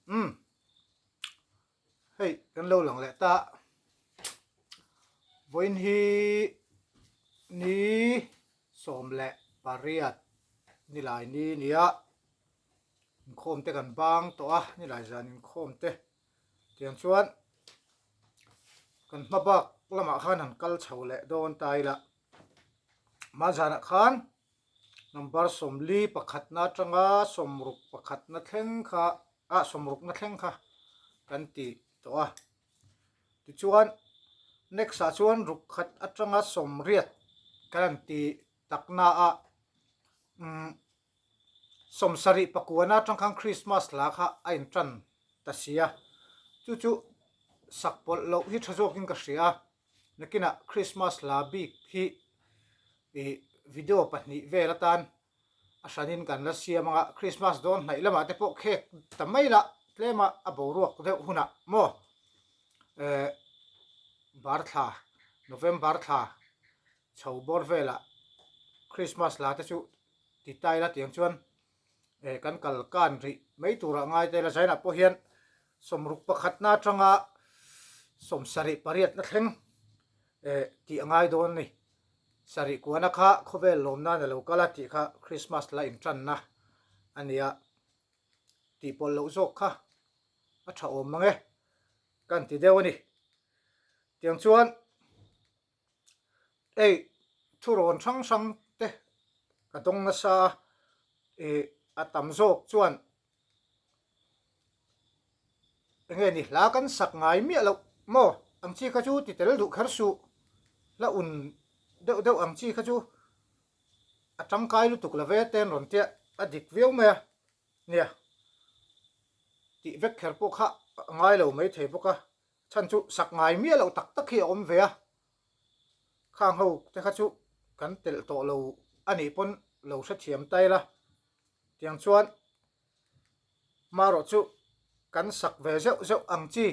Umm hei kan lo lang leh ta vawiin hi ni 18 nilai ni nia inkhawm te kan bang tawh a nilai zan inkhawm te tiang chuan kan hma bak lamah khan han kal chho leh dawn ta ila hmanzanah khan Number 40 pakhatna atanga 60 pakhatna thleng kha ah sawmrukna thleng kha kan ti tawh a. Tichuan next ah chuan ruk khat atanga 80 kan han ti takna a umm 70 pakuana atang khan Christmas hla kha a intan ta si a. Chu chu sak pawlh loh hi tha zawkin ka hria a. Nakinah Christmas hla bik hi ih video pahnih vel atan a hranin kan la siam anga Christmas dawn hnaih lamah te pawh khek ta mai la tlema a boruak deuh hunah maw eh bar thla November thla chho bawr velah Christmas hla te chu ti ta ila tiang chuan eh kan kal kan rih mai turah ngai ta ila zainah pawh hian 61na atanga 78na thleng eh tih a ngai dawn a ni. Sarih kuana kha khawvel lawm nan a lo kal a tih kha Christmas la intanna a nia tih pawlh loh zawk kha a tha awm mang e kan ti deuh a ni. Tiang chuan hei thurawn hrang hrang te ka dawng nasa a ih a tam zawk chuan Enge ni hla kan sak ngai miah loh maw ang chi kha chu ti tel duh kher suh hla un deuh deuh ang chi kha chu a tangkai lutuk lo ve te an rawn tia a dik viau mai a nia tih vek kher pawh kha a ngai lo mai thei bawk a chhan chu sak ngai miah loh tak tak hi a awm ve a khang ho te kha chu kan telh tawh lo a nih pawn lo hrethiam ta ila tiang chuan Marawh chu kan sak ve zeuh zeuh ang chi,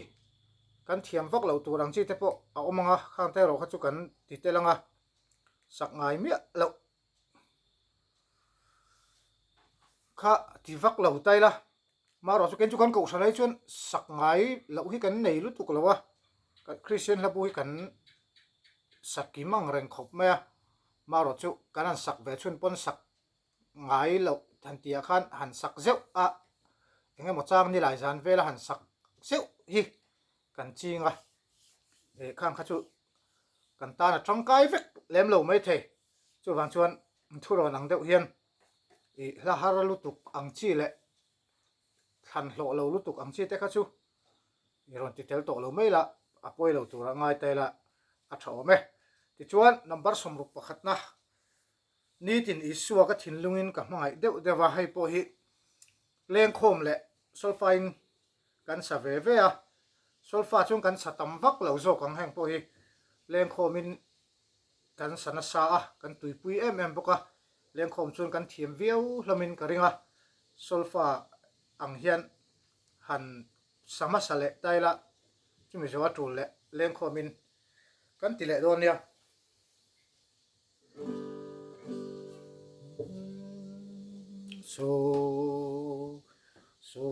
kan thiam vak loh tur ang chi te pawh a awm ang a, khang te erawh kha chu kan ti tel ang a, sak ngai miah loh kha ti vak lo ta ila. Marawh chu kei chu kan kohhran ai chuan sak ngai loh hi kan nei lutuk lo a, Kristian hlabu hi kan sak kim ang reng khawp mai a, marawh chu kan han sak ve chhun pawn sak ngai loh han tih ah khan han sak zeuh a, eng emaw chang ni lai zan vela han sak zeuh hi kan ching a, eh khang kha chu kan tan a tangkai vek lem lo mai thei, chuvang chuan thurawn ang deuh hian ih hla har lutuk ang chi leh thlan hlawh lo lutuk ang chi te kha chu i rawn ti tel tawh lo mai la, a pawi lo turah ngai ta ila a tha awm e. Tichuan number 61 na Nitin Isua ka thinlungin ka hmangaih deuh deuh a, hei pawh hi lengkhawm leh solfa-in kan sa ve ve a, solfa chuan kan sa tam vak lo zawk ang, heng pawh hi lengkhawmin kan sa nasa a, kan tuipui em em bawk a, lengkhawm chuan kan thiam viau hlawmin ka ring a, solfa ang hian han sa hmasa leh ta ila, chumi zawh a tul leh lengkhawmin kan ti leh dawn nia. So so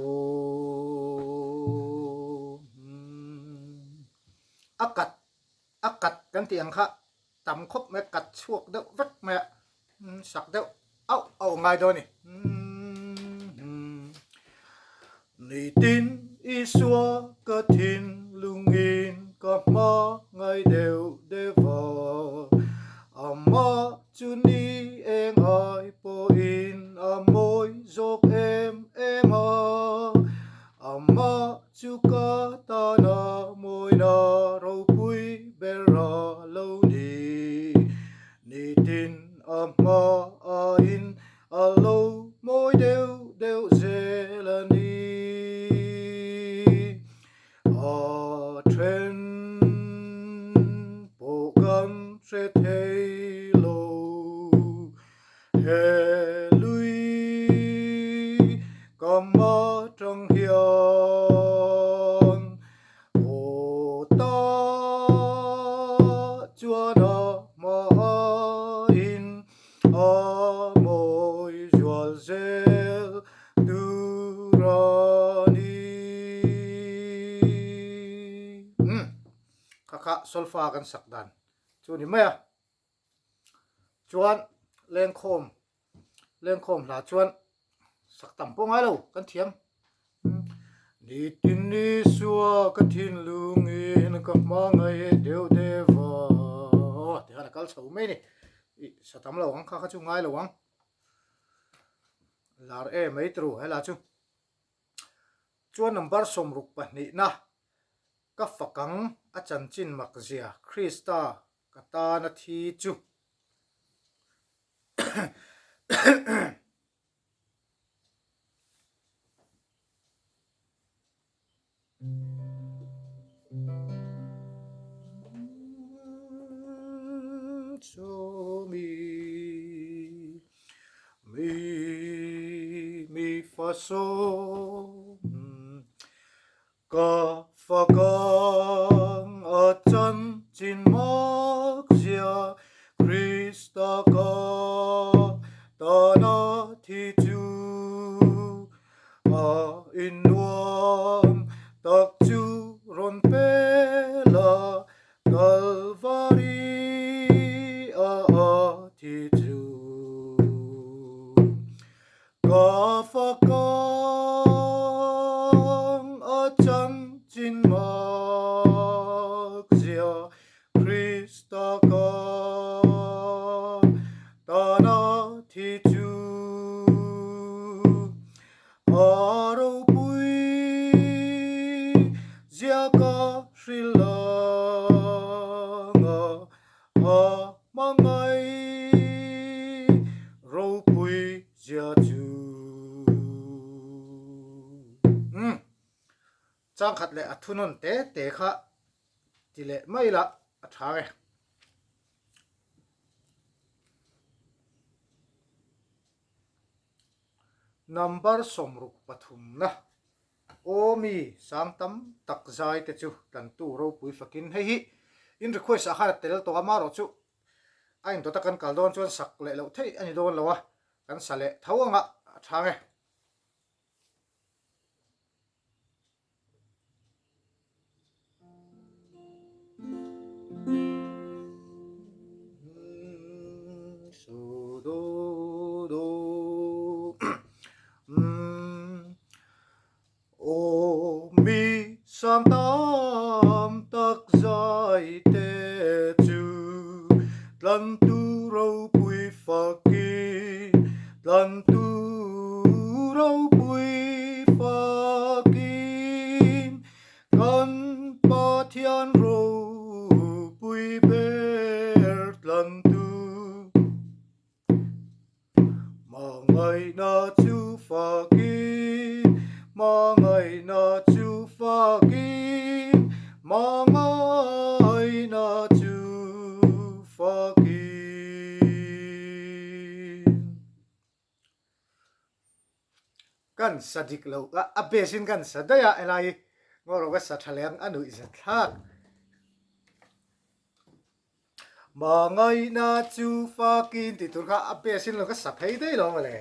a kat a kat kan tih ang kha tam khawp mai kat chhuak deuh vek mai a sak deuh auh auh ngai dawn a ni. Nitin Isua ka thinlungin ka hma ngai deuh deuh a, Amah chu ni eng ai pawhin a mawi zawk em em a, Amah chu ka tana mawina ropui ber a lo ni. Nitin a hma aiin A lo mawi deuh deuh zel a ni. A then pawh kan hre thei lo. He lui kam atang hian aw ta chuan a hmain A mawi zual zel tu. kha solfa kan sak dan chu ni mai a. Chuan lengkhawm lengkhawm hla chuan sak tam pawh ngai lo kan thiam. Nitin Isua ka thinlungin ka hmangaih deuh deuh a tikhan a kal chho mai a ni. Ih sa tam lo ang kha kha chu ngai lo ang. Lar e mai turu hela chu. Chuan number 62 na ka fakang a chanchin mak zia Krista ka tana thi chu. So mi mi mi fa so ka fakang a chanchin mak zia Krista ka tana thi chu A innuam tak chu rawn pe la Kalvari a a thi chu. Ka fakang a chanchin mak zia Krista ka tana thi chu. A ropui zia ka hrilh anga a hmangaih ropui zia chu. Umm changkhat leh a thunawn te te kha ti leh mai la a tha nge. Number 63 na aw mi sang tam tak zai te chu tlantu ropui fakin hei hi in request ah khan a tel tawh a marawh chu a indawt a kan kal dawn chuan sak leh loh theih a ni dawn lo a kan sa leh tho anga a tha nge. So do do Aw mi sang tam tak zai te chu tlantu ropui fakin tlantu ropui fakin kan Pathian ropui ber tlantu. Hmangaihna chu fakin, hmangaihna chu fakin, hmangaihna chu fakin. Kan sa dik lo a, a base in kan sa daih a, helai hi ngaw ka sa tha leh ang a nuih zat thlak. Hmangaihna chu fakin tih tur kha a base in lo ka sa phei daih lo mawle.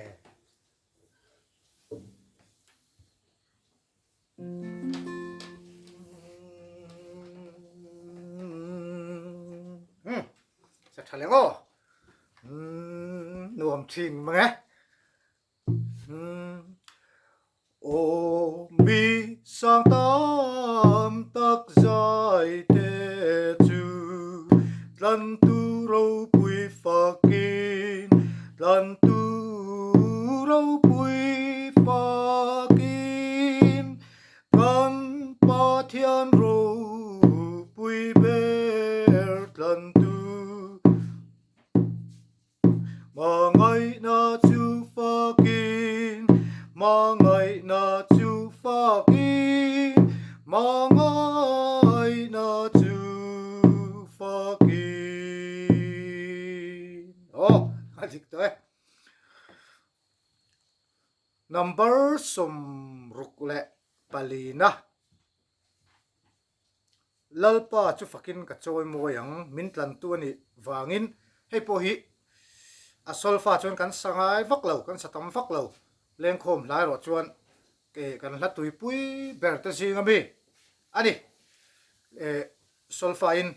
Umm sa tha leh ngaw. Umm nuam thin mang e. Aw mi sang tam tak zai te chu tlantu ropui fakin, tlantu ropui fakin, kan Pathian ropui ber tlantu. Hmangaihna chu fakin, hmangaihna chu fakin, hmangaihna chu fakin. Aw, a dik tawh e. Number 64 na. Lalpa chu fakin ka chawi mawi ang, min tlantu a nih vangin hei pawh hi a solfa chuan kan sa ngai vak lo, kan sa tam vak lo. Lengkhawm hlai erawh chuan ke kan hla tuipui ber te zing ami a ni. Eh. Solfa in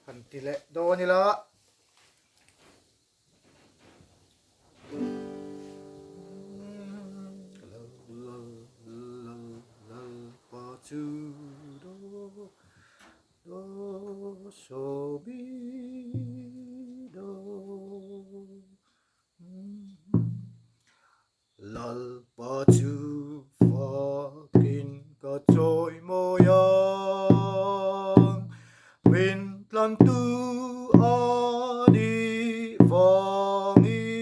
han ti leh dawn ila. Lalpa chu do do so mi do. Lalpa chu fakin ka chawi mawi ang, min tlantu a nih vangin.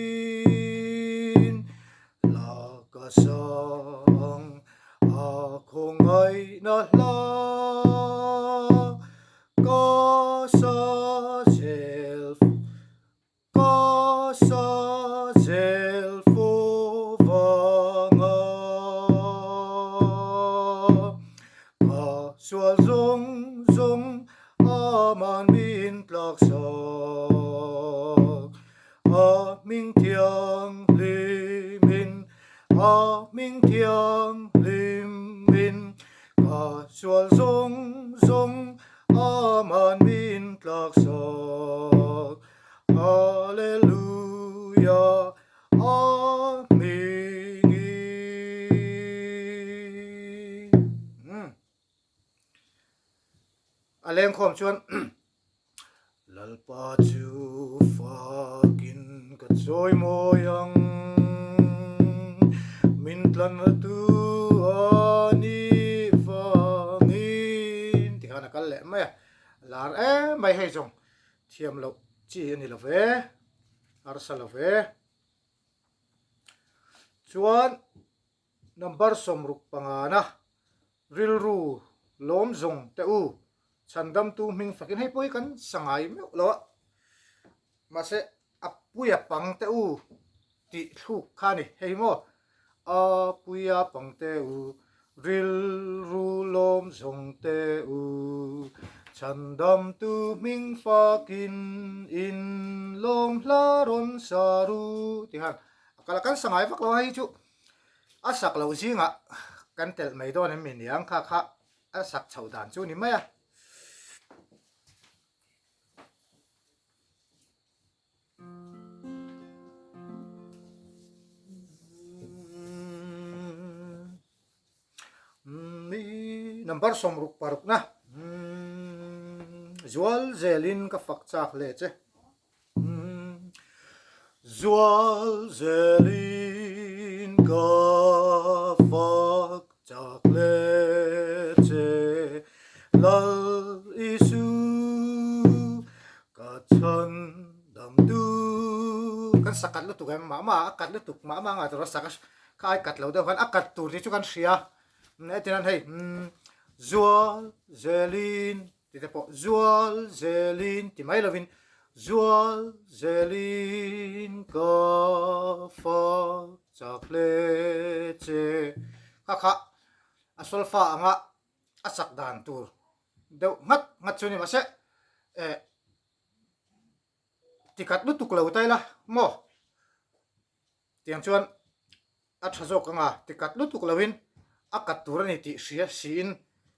Hla ka sa ang a khawngaihna hla ka sa zel. Ka sa zel fo vanga ka sual zawng zawng aman min tlak sak. A hming thianghlimin, a hming thianghlimin ka sual zawng zawng aman min tlak sak. Hallelujah Amen. A lengkhawm chuan Lalpa chu fakin ka chawi mawi ang min tlanna tu a ni vangin tikhan a kal leh mai a lar em mai hei zawng Thiam loh chi a ni lo ve, harsa lo ve. Chuan number 65na rilru lawm zawng teh u, chhandamtu hming fakin hei pawh hi kan sa ngai meuh lo a, mahse a puia pang teh u tih thluk kha a ni. Hei maw a puia pang teh u Rilru lawm zawng te u, Chhandamtu hming fakin in lawm hla rawn sa ru tih khan a kal a, kan sa ngai vak lo a, hei chu a sak loh zingah kan telh mai dawn em mi niang kha kha a sak chhoh dan chu ni mai a. Number 66 na Zual zelin ka fak chak hle che. Zual zelin ka fak chak hle che. Lal Isu ka chhan dam du. Kan sak kat lutuk em mah mah a kat lutuk mah mah anga tur a sak a kha ai kat lo deuh khan a kat tur tih chu kan hria hetiang hian hei Zual zelin tih te pawh Zual zelin ti mai lovin Zual zelin ka fak chak hle che kha kha a solfa anga a sak dan tur deuh nghat nghat chu ni mahse eh tikhat lutuk lo ta ila maw tiang chuan a tha zawk anga tikhat lutuk lo in a kat tur a ni tih hria siin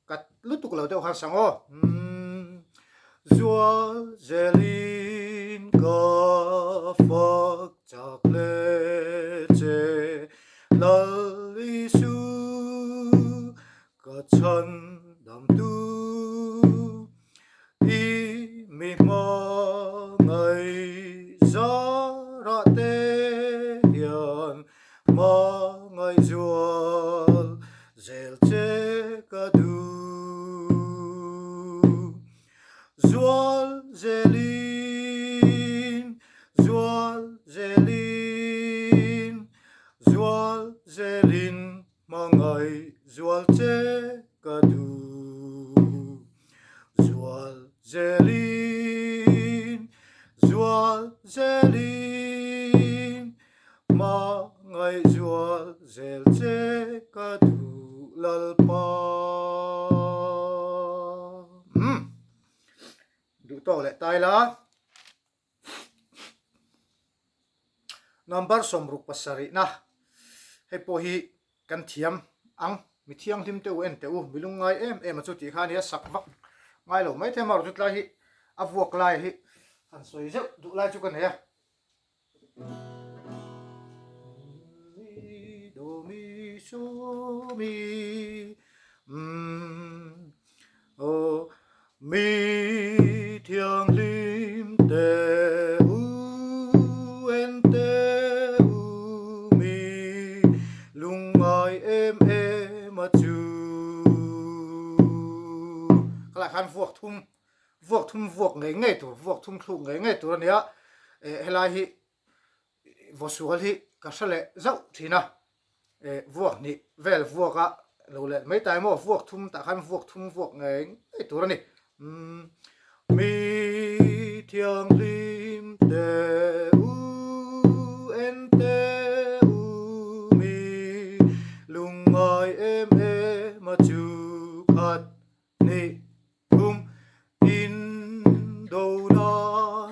kat lutuk lo deuh khan sang aw Zual zelin ka fak chak le che Lal Isu Ka chhan damtu i mi hma ngaih zarah te hian hma ngaihzual zel che ka duh. Zual zelin, zual zelin, zual zelin Hmangaih zual che ka duh. Zual zelin, zual zelin, hmangaih zual zel che ka duh Lalpa. Umm. Duh tawk leh tai la. Number 67 na hei pawh hi kan thiam ang mi thianghlim te u en teh u mi lungngai em em a chu tih kha a nia sak vak ngai lo maithei a, amaherawhchu tlai hi a vuak lai hi han sawi zeuh duh lai chu ka nei a. Mi do mi so mi umm aw mi thianghlim te u en te u mi lungngai em em a chu. Khalai khan vuak thum vuak thum vuak ngei ngei tur vuak thum thluk ngei ngei tur a nia eh helai hi vawsual hi ka hre leh zauh thin a eh vuak hnih vel vuak a lo leh mai ta emaw vuak thum tah khan vuak thum vuak ngei ngei tur a ni umm mi thianghlim te u en te u mi lungngai em em a chu khat Ni thum in do na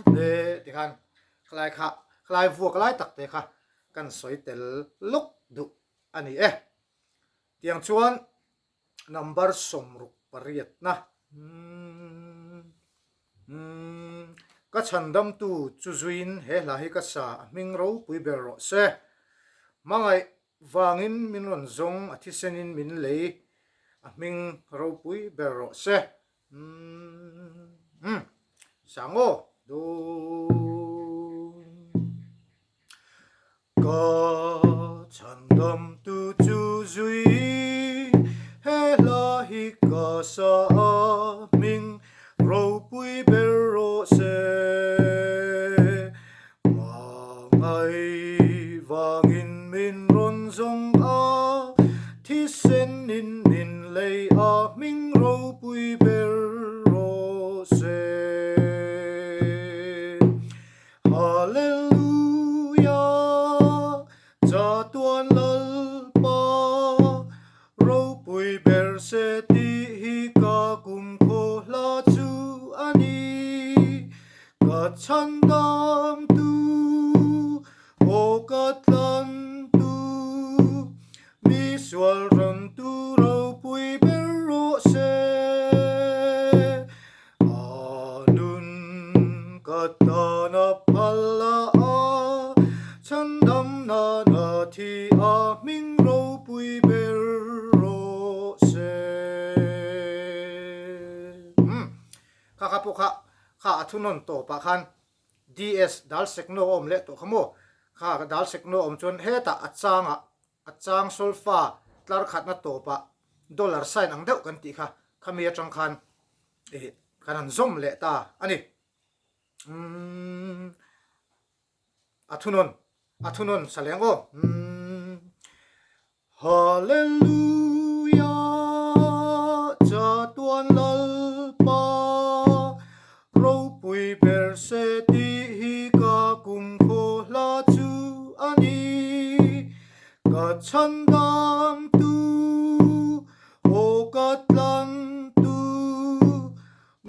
hle ti khan khalai kha khalai vuak lai tak te kha kan sawi tel lawk duh a ni e. Tiang chuan number 68 na ka chhandamtu chu zuiin he hla hi ka sa a hming ropui ber rawh se. Hmangaih Vangin min rawn zawng a thisenin min lei a hming ropui ber rawh se. Umm Sang aw dun. Ka chhandam tu chu zui he hla hi ka sa a hming ropui ber rawh se. Hmangaih vangin min rawn zawng a, thisenin min lei a hming ropui ber rawh se. Hallelujah, Chatuan Lalpa, Ropui ber se tih hi ka kumkhaw hla chu a ni. Ka chhandam tu, aw ka tlan tu, mi sual rawn tu ropui ber rawh se. A nun ka tan a phal la a, chhandam nana thi a hming ropui ber rawh se. Umm, kha kha pawh kha, kha a thunawn tawpah khan DS dal sekno a awm leh tawh kha maw? Kha dal sekno a awm chuan hetah a changah A chang solfa tlar khatna tawpah dollar sign ang deuh kan tih kha khami atang khan ih kan han zawm leh ta a ni. Umm a thunawn a thunawn sa leng aw. Umm Hallelujah Chatuan Lalpa Ropui ber se tih hi ka kumkhaw hla chu a ni. Ka chhandam tu, aw ka tlan tu,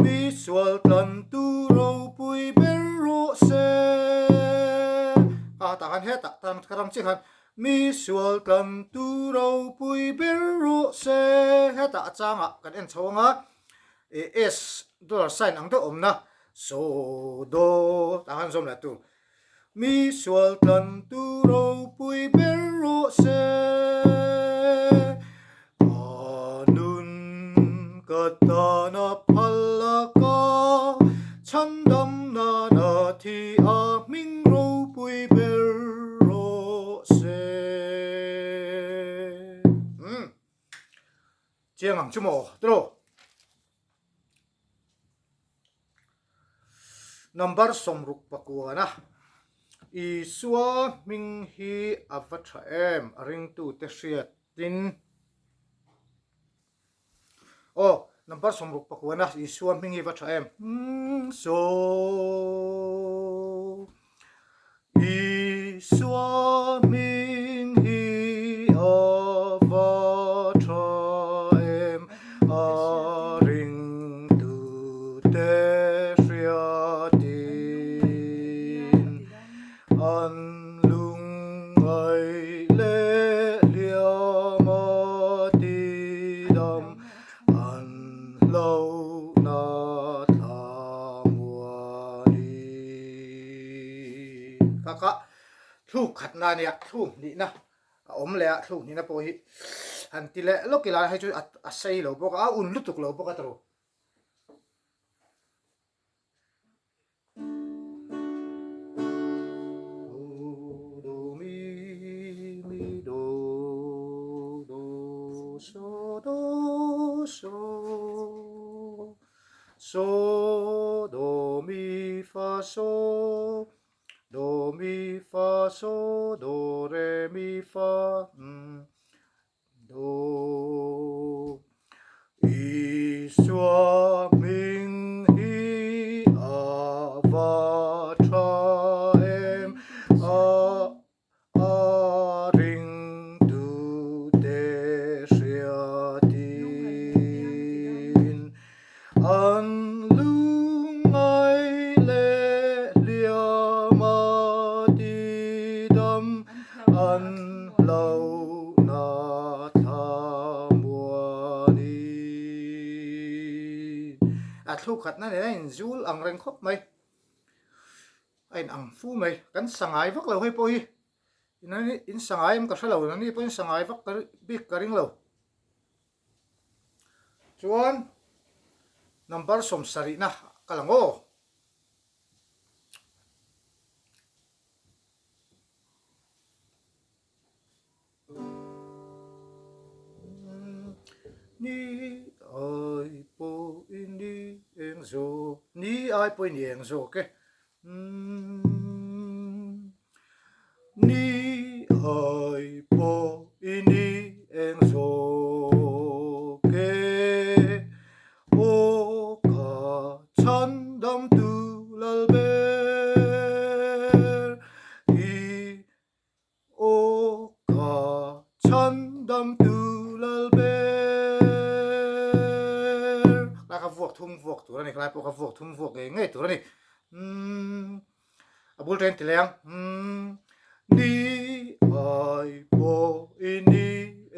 mi sual tlan tu ropui ber rawh se. A tah khan hetah tan ka ram chiah khan mi sual tlan tu ropui ber rawh se. Hetah a changah kan en chho ang a. S dollar sign ang deuh awmna so do tah khan zawm leh tur mi sual tlan tu ropui ber rawh se a nun ka tana phal a ka chhandam nana thi a hming ropui ber rawh se. Chiang ang chu maw tiraw? Number 69 Isua hming hi a va tha em a ringtute hriatin Aw number 69 Isua hming hi a va tha em So Isua hming hi a va tha em, a ringtute hriatin an lungngaih leh hliam a tidam an hlauhna. Thluk khatna a nia, thluk hnihna a awm leh a, thluk hnihna pawh hi han ti leh lawk ila hei chu a sei lo bawk a, a un lutuk lo bawk a tawrh. So do mi fa so do mi fa so do re mi fa Do Isua hming hi a va tha em a a ringtute hriatin an lungngai leh hliam a tidam An hlauhna thla muanin. A thluk khatna nen a inzul ang reng khawp mai. A in ang fu mai. Kan sangai vak lo hei pawh hi. In sangai em ka hre lo. Nangni pawhin sangai vak ka bik ka ring lo. Chuan number 70na ka lang aw. Ni ai pawh i ni eng zawk, ni ai pawh i ni eng zawk e. Ni ai pawh i ni eng zawk e. Aw ka chhandamtu lal ber i Aw ka chhandamtu lal ber Lai kha vuak thum vuak tur a ni, khalai pawh kha vuak thum vuak ngei ngei tur a ni. Umm a bul ṭen ti leh ang. Umm ni ai pawh i ni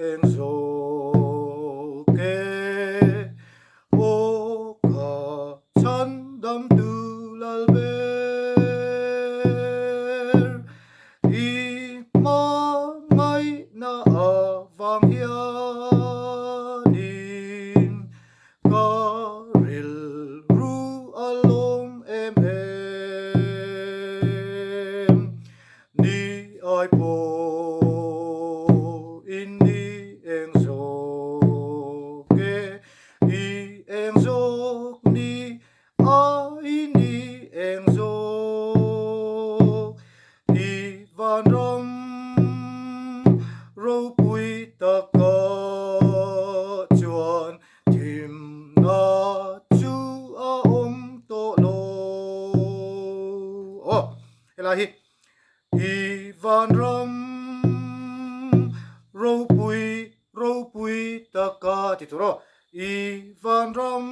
eng zawk e, aw ka chhandamtu lal ber i hmangaihna avang hianin Ka rilru a lawm em em, ni ai pawh in ni eng zawk e, i eng zawk ni ai ni eng zawk, i vanram ropui taka chuan Thimna chu a awm tawh lo. Aw, helai hi i vanram ropui ropui taka ti tur aw. I vanram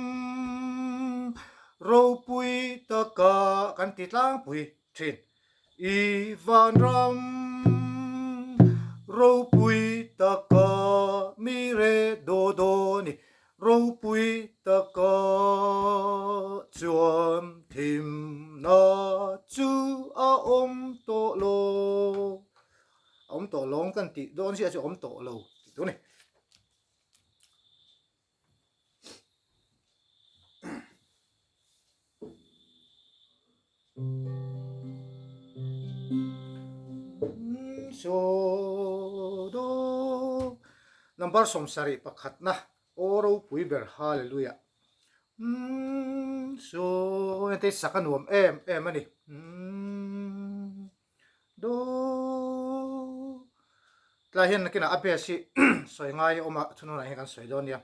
ropui taka kan ti tlangpui thin. I vanram ropui taka mi re do do ni ropui taka chuan thimna chu a awm tawh lo a awm tawh lo ang kan tih dawn chiah chu a awm tawh lo tih tur a ni. Number 71 na aw ropui ber Hallelujah So hei te sak a nuam em em a ni Do tlai hian nakinah a base hi sawi ngai a awm a chhunhunah hian kan sawi dawn nia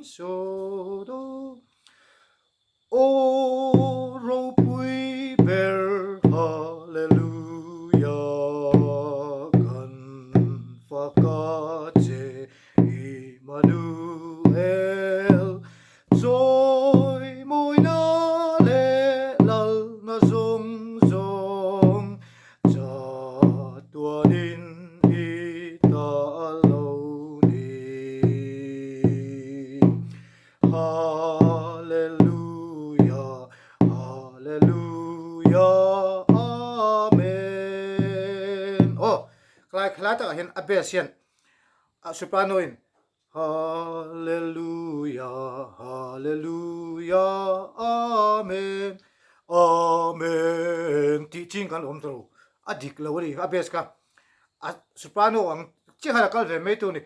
So do Aw ropui ber Hallelujah kan fak a che Immanuel Chawi mawina leh lalna zawng zawng chatuanin i ta lo ni. Hallelujah, Hallelujah, Amen. a bass hian a soprano in Hallelujah Hallelujah Amen Amen tih ching kan awm ta lo a dik lo a ni a bass kha a soprano ang chiah khan a kal ve mai tur a ni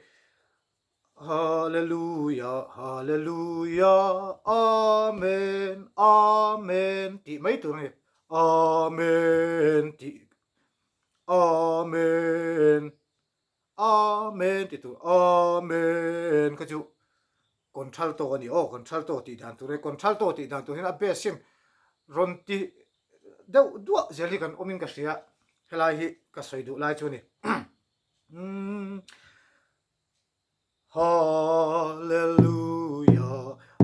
Hallelujah Hallelujah Amen Amen tih mai tur a ni Amen tih Amen Amen ti tur Amen kha chu contralto a ni aw contralto tih dan tur a ni contralto tih dan tur hian a base hian rawn ti deuh duah zel hi kan awmin ka hria helai hi ka sawi duh lai chu a ni Hallelujah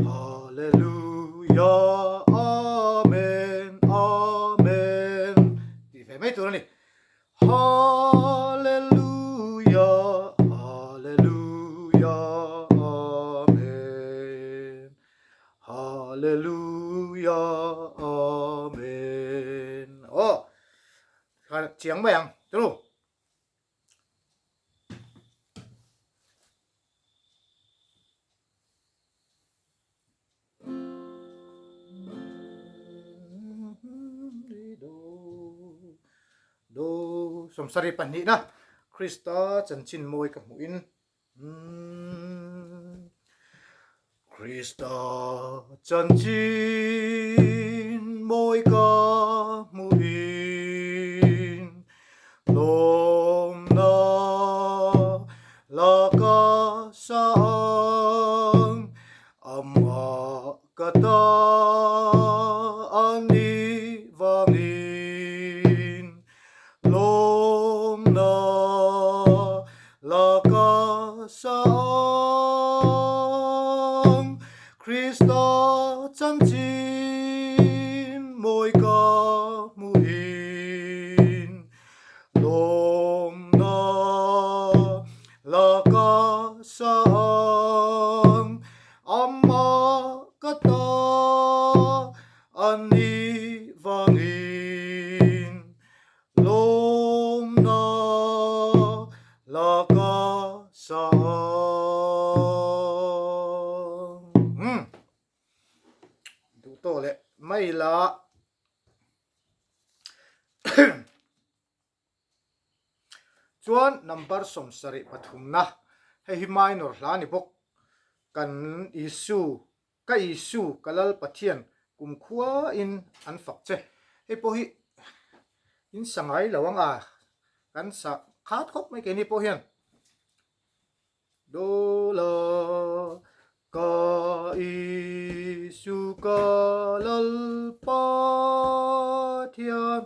Hallelujah Amen Amen tih ve mai tur a ni. Hallelujah Hallelujah Amen Hallelujah Amen Aw chiang mai ang turu. Do sawmsarih pahnihna Krista chanchin mawi ka hmuh in Krista chanchin mawi ka hmuh in lawmna la ka sang amah ka ta a ni vangin Lawmna la ka sang Krista chanchin mawi ka hmuhin Lawmna la ka sang Amah ka ta a ni vangin Lawmna la ka sang. Umm. Duh tawh leh mai la. Chuan number 73na hei hi minor hla ni bawk. Kan Isu Ka Isu, ka Lal Pathian, kumkhua in an fak che. Hei pawh hi in sa ngai lo ang a, kan sa khat khawp mai keini pawh hian. Do la ka Isu, ka Lal Pathian,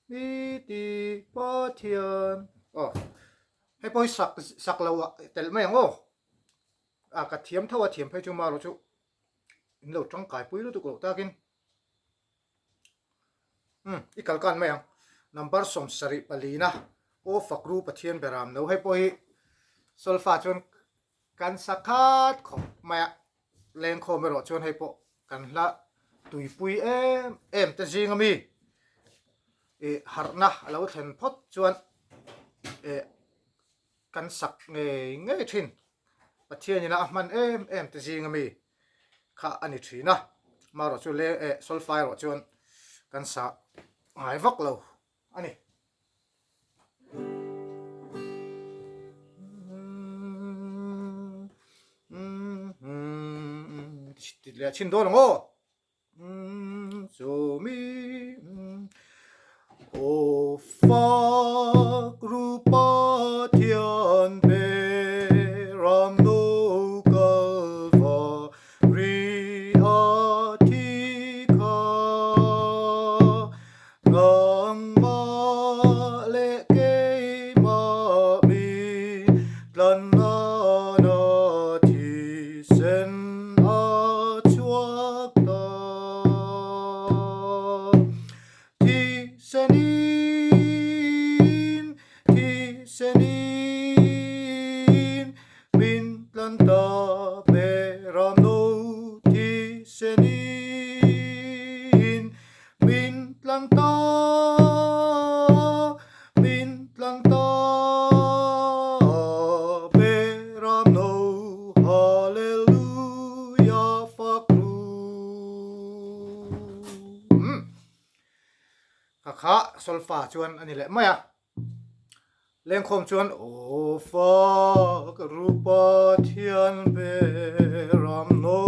mi ti Pathian. Aw, hei pawh hi sak sak lo ah telh mai ang aw. A ka thiam tho a thiam phei chu marawh chu in lo tangkai pui lutuk loh takin umm i kal kan mai ang number 74 na aw fakru Pathian beram no hei pawh hi solfa chuan kan sa khat khawp mai a lengkhawm erawh chuan hei pawh kan hla tuipui em em te zing ami ih harhna a lo thlen phawt chuan eh Kan sak ngei ngei thin. Pathian ina a hman em em te zing ami kha a ni thin a. Marawh chu le eh solfa erawh chuan kan sa ngai vak lo a ni. Ti leh chhin dawn ang aw. Chumi Aw fak ru Pathian beram no kalva ri a thi kha nangmah leh keimah mi tlan nana thisen a chhuak ta. Thisenin, thisenin, min tlan ta beram no. Thisenin, min tlan ta, min tlan. Solfa chuan a ni leh mai a. Lengkhawm chuan Aw fak rupa thian beram no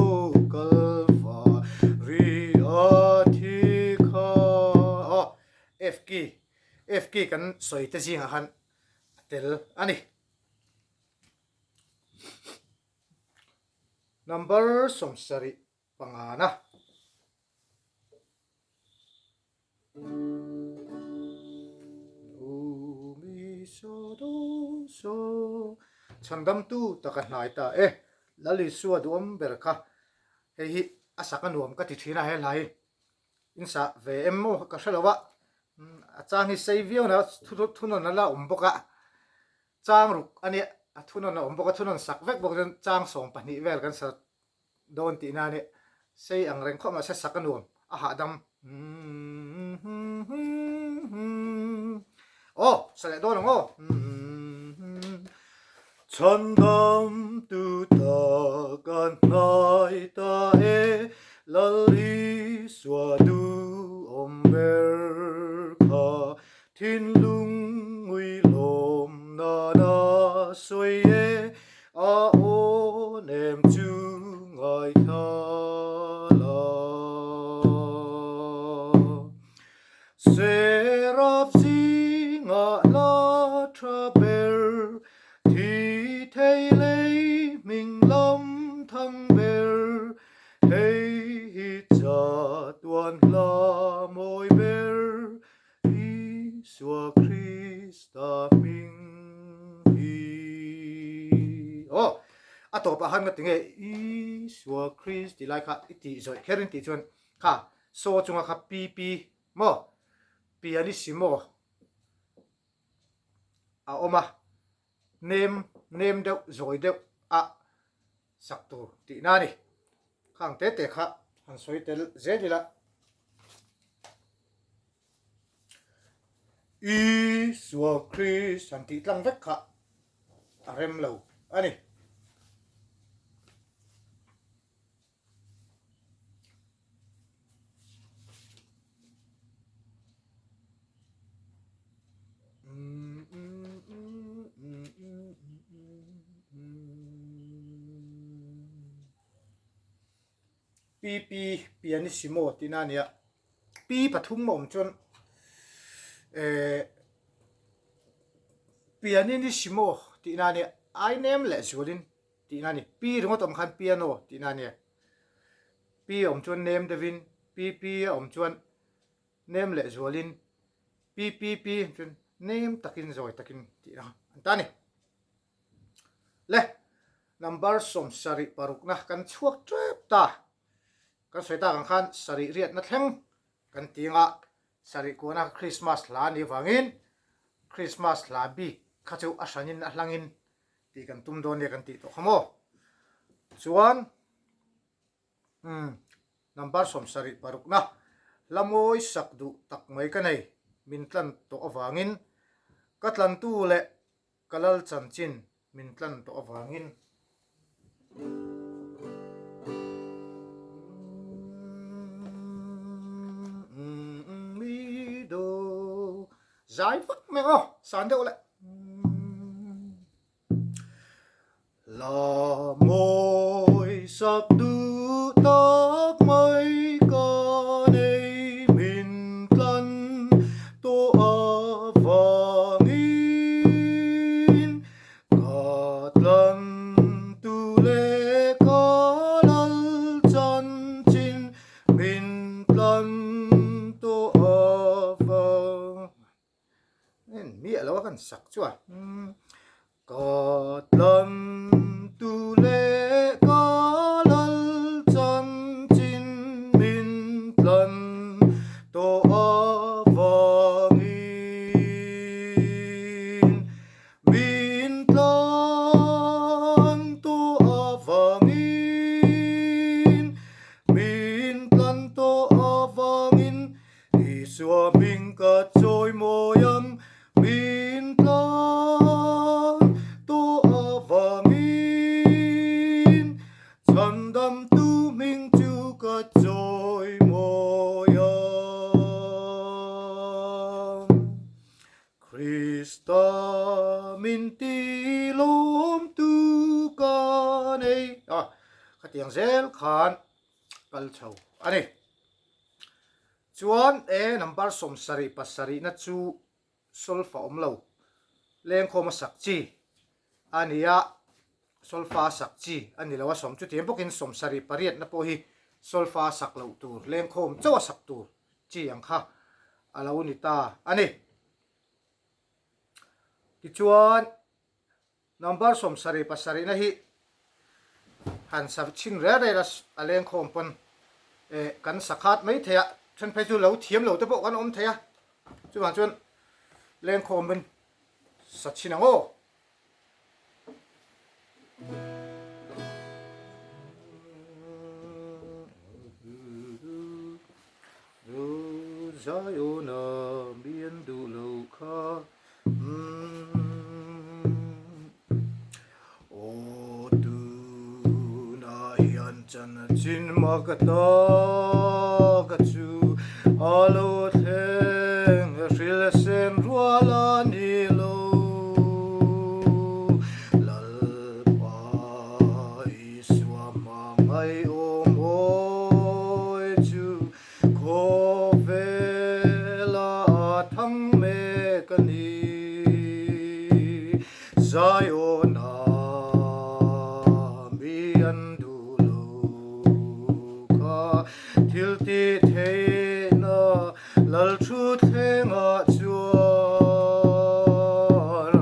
kal va ri a thi kha aw F key F key kan sawi te zingah khan a tel a ni. Number 70 pangana. Chhandamtu taka hnai ta e, Lal Isua duhawm ber kha hei hi a sak a nuam ka ti thin a he hla hi in sah ve em maw ka hre lo a, a chang hi sei viau na thunawn a la awm bawk a, chang ruk a nia a thunawn a awm bawk a thunawn sak vek bawk chuan chang 12 vel kan sa dawn tihna a nih. Sei ang reng khawp mahse sak a nuam, a hahdam. Aw, sa leh dawn ang aw. Chhandam tu ta ka hnai ta e, Lal Isua duhawm ber kha, thinlung ngui lawm nana sawi e, A aw nem chu ngaithla la. Seraf zingah la tha ber, thi thei lei hming lam thang ber, hei hi chatuan hla mawi ber, Isua Krista hming hi. Aw, a tawpah khan ka ti nge Isua Krist tih lai kha i tih zawih kher in tih chuan kha saw chunga kha pi pi maw pianissimo a awm a, nem nem deuh zawi deuh a sak tur tihna a ni. Khang te te kha han sawi tel zel ila. Isua Krist han tih tlang vek kha a rem lo a ni. Pp pianissimo tihna a nia P pathum a awm chuan eh pianinissimo tihna a nia ai nem leh zualin tihna a ni P ringawt awm khan piano tihna a nia P a awm chuan nem deuhin pp a awm chuan nem leh zualin ppp chuan nem takin zawi takin tihna an ta a ni. Le, number 76 na kan chhuak tep ta. Kan sawi tak ang khan sarih riatna thleng kan ti anga sarih kuana Christmas hla a nih vangin Christmas hla bik kha chu a hranin a hlangin tih kan tum dawn nia kan tih tawh kha maw. Chuan umm number 76 na hla mawi sak duh tak mai ka nei min tlan tawh avangin ka tlantu leh Ka lal chanchin min tlan tawh avangin. Mi do zai vak mai aw san deuh leh. La mawi sak duh tak mai ka nei min tlan tawh avangin ka tlan tu leh ka lal chanchin min tlan tawh avang En miah lo a kan sak chu a. Ka tlan tu leh ka lal. lawmtu ka nei. A, khatiang zel khan kal chho a ni. Chuan e number 77 na chu solfa awm lo, lengkhawm a sak chi a ni a, solfa a sak chi a ni lo a sawm chutiang bawkin 78 na pawh hi solfa a sak loh tur, lengkhawm chauh a sak tur chi ang kha a lo ni ta a ni. Tichuan number 77 na hi han sa chhin rel rel a, a lengkhawm pawn eh kan sa khat mai thei a, then phei chu lo thiam lo te pawh kan awm thei a, chuvang chuan lengkhawm in sa chhin ang aw. Zion-a mi an duh lo kha Aw tunah hian chanchin mak tak chu a lo thleng hril sen rual a ni lo. Lalpa Isua hmangaih awm awi chu Khawvela a thang mek a ni. Zion-a mi an duh lo kha thil ti theihna lal thu thlengah chuan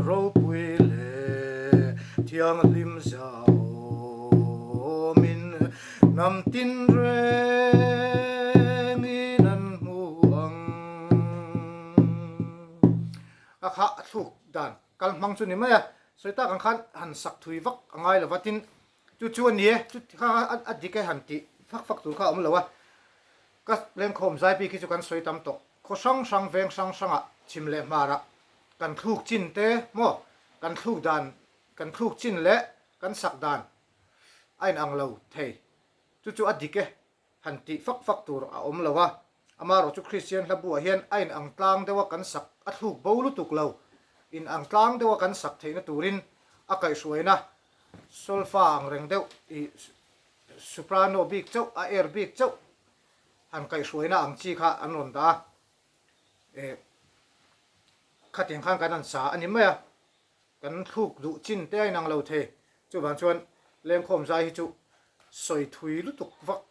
ropui leh thianghlim zahawmin Hnam tin rengin an hmu ang. A kha a thluk dan kal hmang chu ni mai a, sawi tak ang khan han sak thui vak a ngai lo va, tin chu chu a ni e, chu kha a dik e han tih fak fak tur kha a awm lo a, ka lengkhawm zai bik hi chu kan sawi tam tawh, khaw hrang hrang veng hrang hrangah chhim leh hmarah kan thluk chin te maw kan thluk dan kan thluk chin leh kan sak dan a inang lo thei. Chu chu a dik e, han tih fak fak tur a awm lo a. Amaherawh chu Kristian hla buah hian a inang tlang deuha kan sak a thluk bo lutuk lo. Inang tlang deuha kan sak theihna turin a kaihhruaina solfa ang reng deuh ih soprano bik chauh a air bik chauh han kaihhruaina ang chi kha an rawn dah a. Eh khatiang khan kan han sa a ni mai a. Kan thluk duh chin te a inang lo thei. Chuvang chuan lengkhawm zai hi chu sawi thui lutuk vak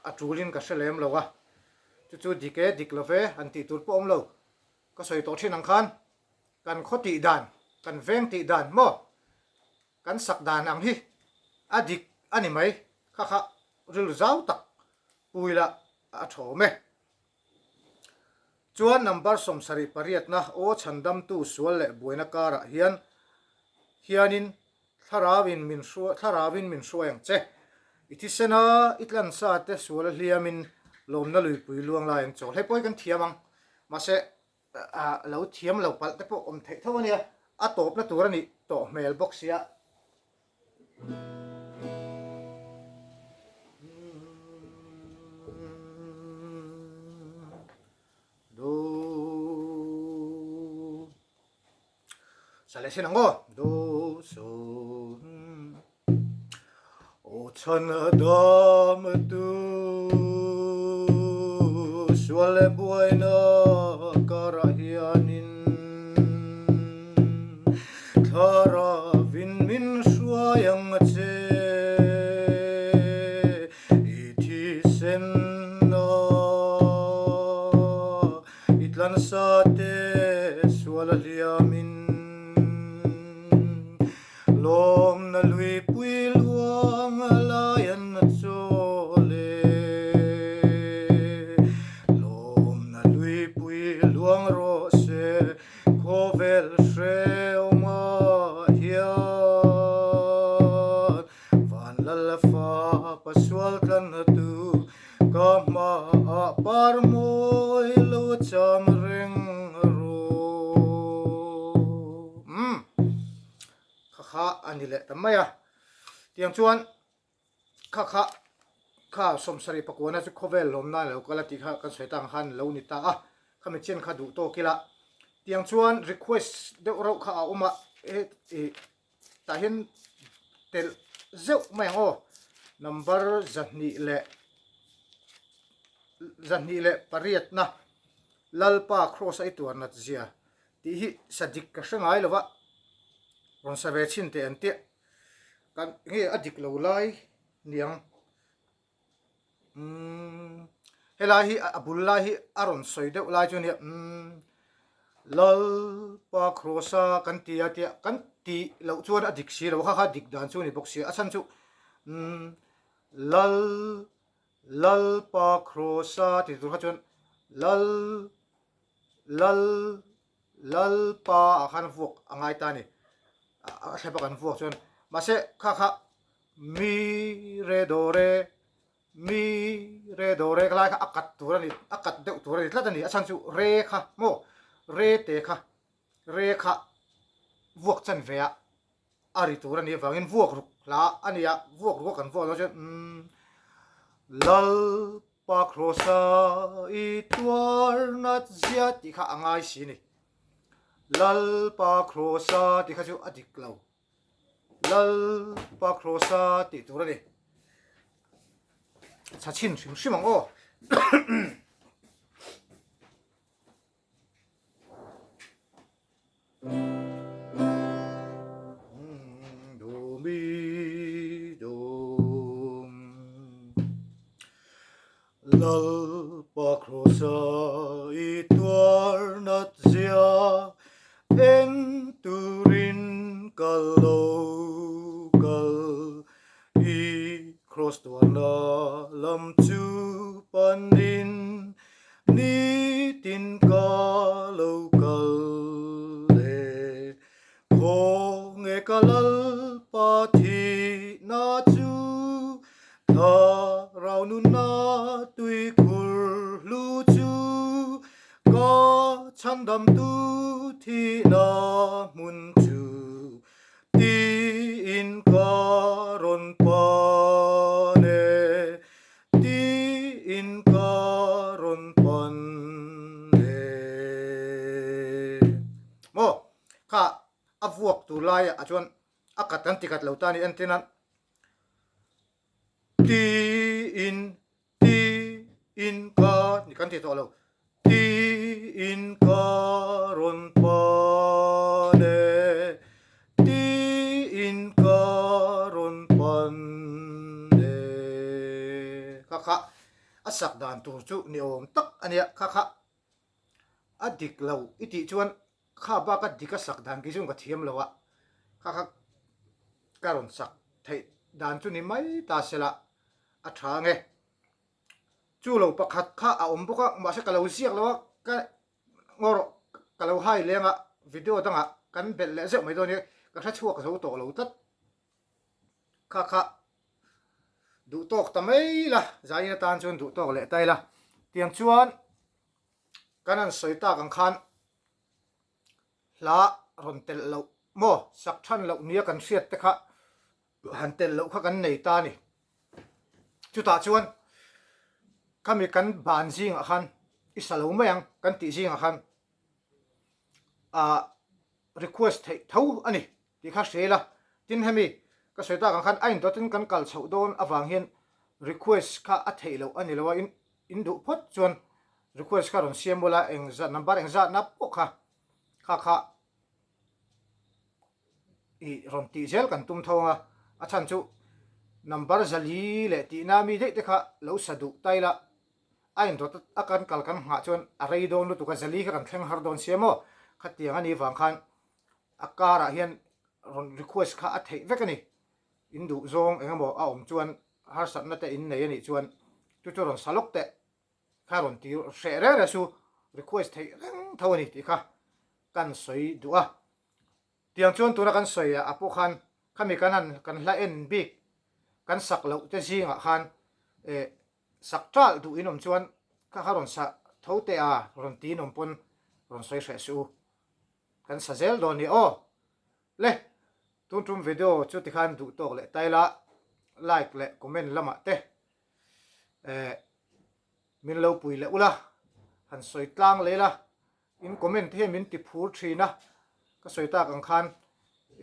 a tulin ka hre lem lo a. Chu chu dik e, dik lo ve han tih tur pawh awm lo. Ka sawi tawh thin ang khan kan khaw tih dan, kan veng tih dan maw, kan sak dan ang hi a dik a ni mai. Kha kha rilru zau tak pui la a tha awm e. Chuan number 78 na aw chhandamtu sual leh buaina karah hian hianin thlarauin min hruai thlarauin min hruai ang che. I thisena i tlansa te sual a hliamin lawmna luipui luang lai an chawl. Hei pawh hi kan thiam ang. Mahse lo thiam lo palh te pawh awm theih tho a nia. A tawpna tur a nih tawh hmel bawk sia. Do Sa leh sin ang aw. Do so Aw chhan dam tu sual leh buaina karah hianin Thlarauin min hruai ang a che, i thisen a, i tlansa te sual a hliamin. Lawmna luipui luang lai an chawl e, lawmna luipui luang rawh se. Khawvel hrehawmah hian van lal fa pasual tlanna tu ka hmaah par mawi lo cham reng rawh. Umm kha kha a ni leh ta mai a, tiang chuan Kha kha kha 79 na chu khawvel lawm nan lo kal a tih kha kan sawi tak ang khan lo ni ta a, khami chen kha duh tawk ila. Tiang chuan request deuh reuh kha a awm a, he ih Tah hian telh zeuh mai ang aw. Number 2 leh 28na Lalpa Kraws a i tuar nat zia tih hi sa dik ka hre ngai lo va, rawn sa ve chhin teh an tia. Kan nge a dik lo lai niang. Umm helai hi a bul lai hi a rawn sawi deuh lai chu nia umm Lalpa Kraws a kan ti a tia kan tih loh chuan a dik si lo kha kha dik dan chu a ni bawk si a chhan chu umm Lal Lalpa Kraws a tih tur kha chuan Lal Lal Lalpa ah khan vuak a ngai ta a ni. A thlep a kan vuak chuan mahse kha kha mi re do re mi re do re lai kha a kat tur a ni a kat deuh tur a ni tlat a ni. A chhan chu re kha maw re te kha re kha vuak chan ve a a ri tur a nih avangin vuak ruk hla a ni a, vuak ruk a kan vuak dawn chuan umm Lalpa Krawsa i tuar nat zia tih kha a ngai si a ni. Lalpa Krawsa tih kha chu a dik lo. Lalpa Krawsa tih tur a ni. Chhachhin hrim hrim ang aw. Lalpa Krawsa i tuar nat zia en turin ka lo kal i Kraws tuarna lam chu panin Nitin ka lo kal e, khawnge ka Lalpa thihna chu, Thlarau nunna tuikhur hlu chu, ka chhandamtu thihna hmun chu, tiin ka rawn pan e. Tiin ka rawn pan e. Maw kha a vuak tur laiah ah chuan a kat kan ti kat lo ta a ni entir nan tiin tiin ka ni kan ti tawh lo tiin ka rawn pan e Tiin ka rawn pan e. Kha kha a sak dan tur chu ni awm tak a nia. Kha kha a dik lo i tih chuan kha bak a dik a sak dan kei chuan ka thiam lo a. Kha kha ka rawn sak theih dan chu ni mai ta sela a tha ang e. Chu lo pakhat kha a awm bawk a, mahse ka lo ziak lo a, ka Ngaw rawh, ka lo hai leng a, video dangah kan belh leh zeuh mai dawn nia, ka hre chhuak zo tawh lo tlat. Kha kha duh tawk ta mai la, zain atan chuan duh tawk leh ta ila. Tiang chuan kan han sawi tak ang khan hla rawn telh loh maw, sak than loh nia kan hriat te kha han telh loh kha kan nei ta a ni. Chutah chuan khami kan ban zingah khan i sa lo mai ang kan tih zingah khan ah request theih tho a ni tih kha hre ila. Tin hemi ka sawi tak ang khan a indawtin kan kal chhoh dawn avang hian request kha a theih loh a ni lo a, in duh phawt chuan request kha rawn siam ula engzat number engzatna pawh kha kha kha I rawn tih zel kan tum tho ang a, a chhan chu number 4 leh tihna mi daih te kha lo sa duh ta ila, a indawt a kan kal kan nghah chuan a rei dawn lutuk a, 4 kha kan thleng har dawn sia maw? Khatiang a nih vang khan a car ah hian rawn request kha a theih vek a ni, in duh zawng eng emaw a awm chuan harsatna te in nei a nih chuan chu chu rawn sa lawk teh kha rawn ti hreh reng reng su, request theih reng tho a ni tih kha kan sawi duh a. Tiang chuan tuna kan sawi ah pawh khan khami kan han kan hla en bik kan sak loh te zingah khan eh sak ṭalh duh in awm chuan kha kha rawn sa tho teh a rawn ti in awm pawn rawn sawi hreh suh u. Kan sa zel dawn nia aw. Le tun tum video chu tikhan duh tawk leh ta ila like leh comment lamah te eh min lo pui leh ula han sawi tlang leh ila. In comment te hian min ti phur thin a, ka sawi tak ang khan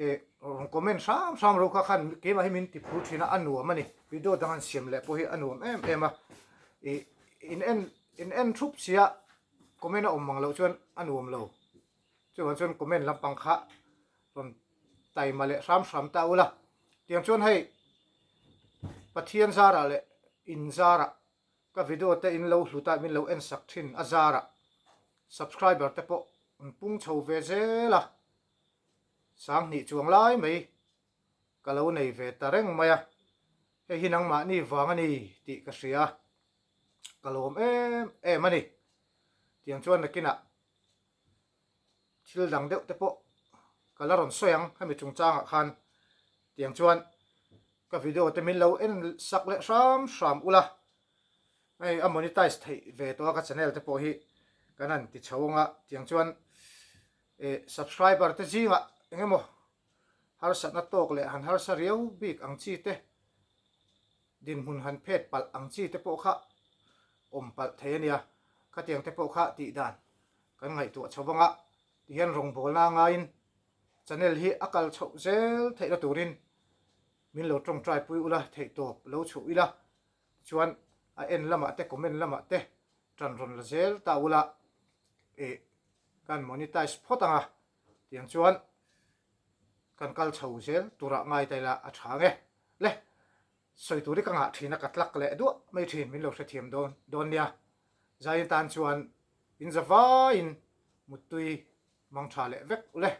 eh Rawn comment hram hram ro kha khan keimah hi min ti phur thin a, a nuam a ni. Video dang an siam leh pawh hi a nuam em em a. Ih in en in en thup sia comment a awm mang loh chuan a nuam lo. Chuvang chuan comment lampang kha rawn taima leh hram hram ta ula. Tiang chuan hei Pathian zarah leh in zarah ka video te in lo hlut a min lo en sak thin a zarah subscriber te pawh an pung chho ve zel a. Sanghnih chuang lai mai ka lo nei ve ta reng mai a, hei hi nangmahni vang a ni tih ka hria, ka lawm em em a ni. Tiang chuan nakinah thil dang deuh te pawh ka la rawn sawi ang hemi chungchangah khan tiang chuan ka video te min lo en sak leh hram hram ula, hei a monetize theih ve tawh a ka channel te pawh hi kan han ti chho ang a, tiang chuan Eh subscriber te zingah eng emaw harsatna tawk leh han harsa riau bik ang chi te, dinhmun han phet palh ang chi te pawh kha awm palh thei a nia. Khatiang te pawh kha tih dan kan ngaihtuah chho vang a, tihian rawngbawlna a ngaiin channel hi a kal chhoh zel theihna turin min lo tawngtai pui ula, theihtawp lo chhuh ila, tichuan a en lamah te comment lamah te tan rawn la zel ta ula eh kan monetize phawt ang a, tiang chuan kan kal chho zel turah ngai ta ila a tha ang e. Le, sawi tur hi ka ngah thin a, ka tlak leh duah mai thin, min lo hrethiam dawn dawn nia. Zaiin tan chuan in za vaiin muttui mang tha leh vek ule.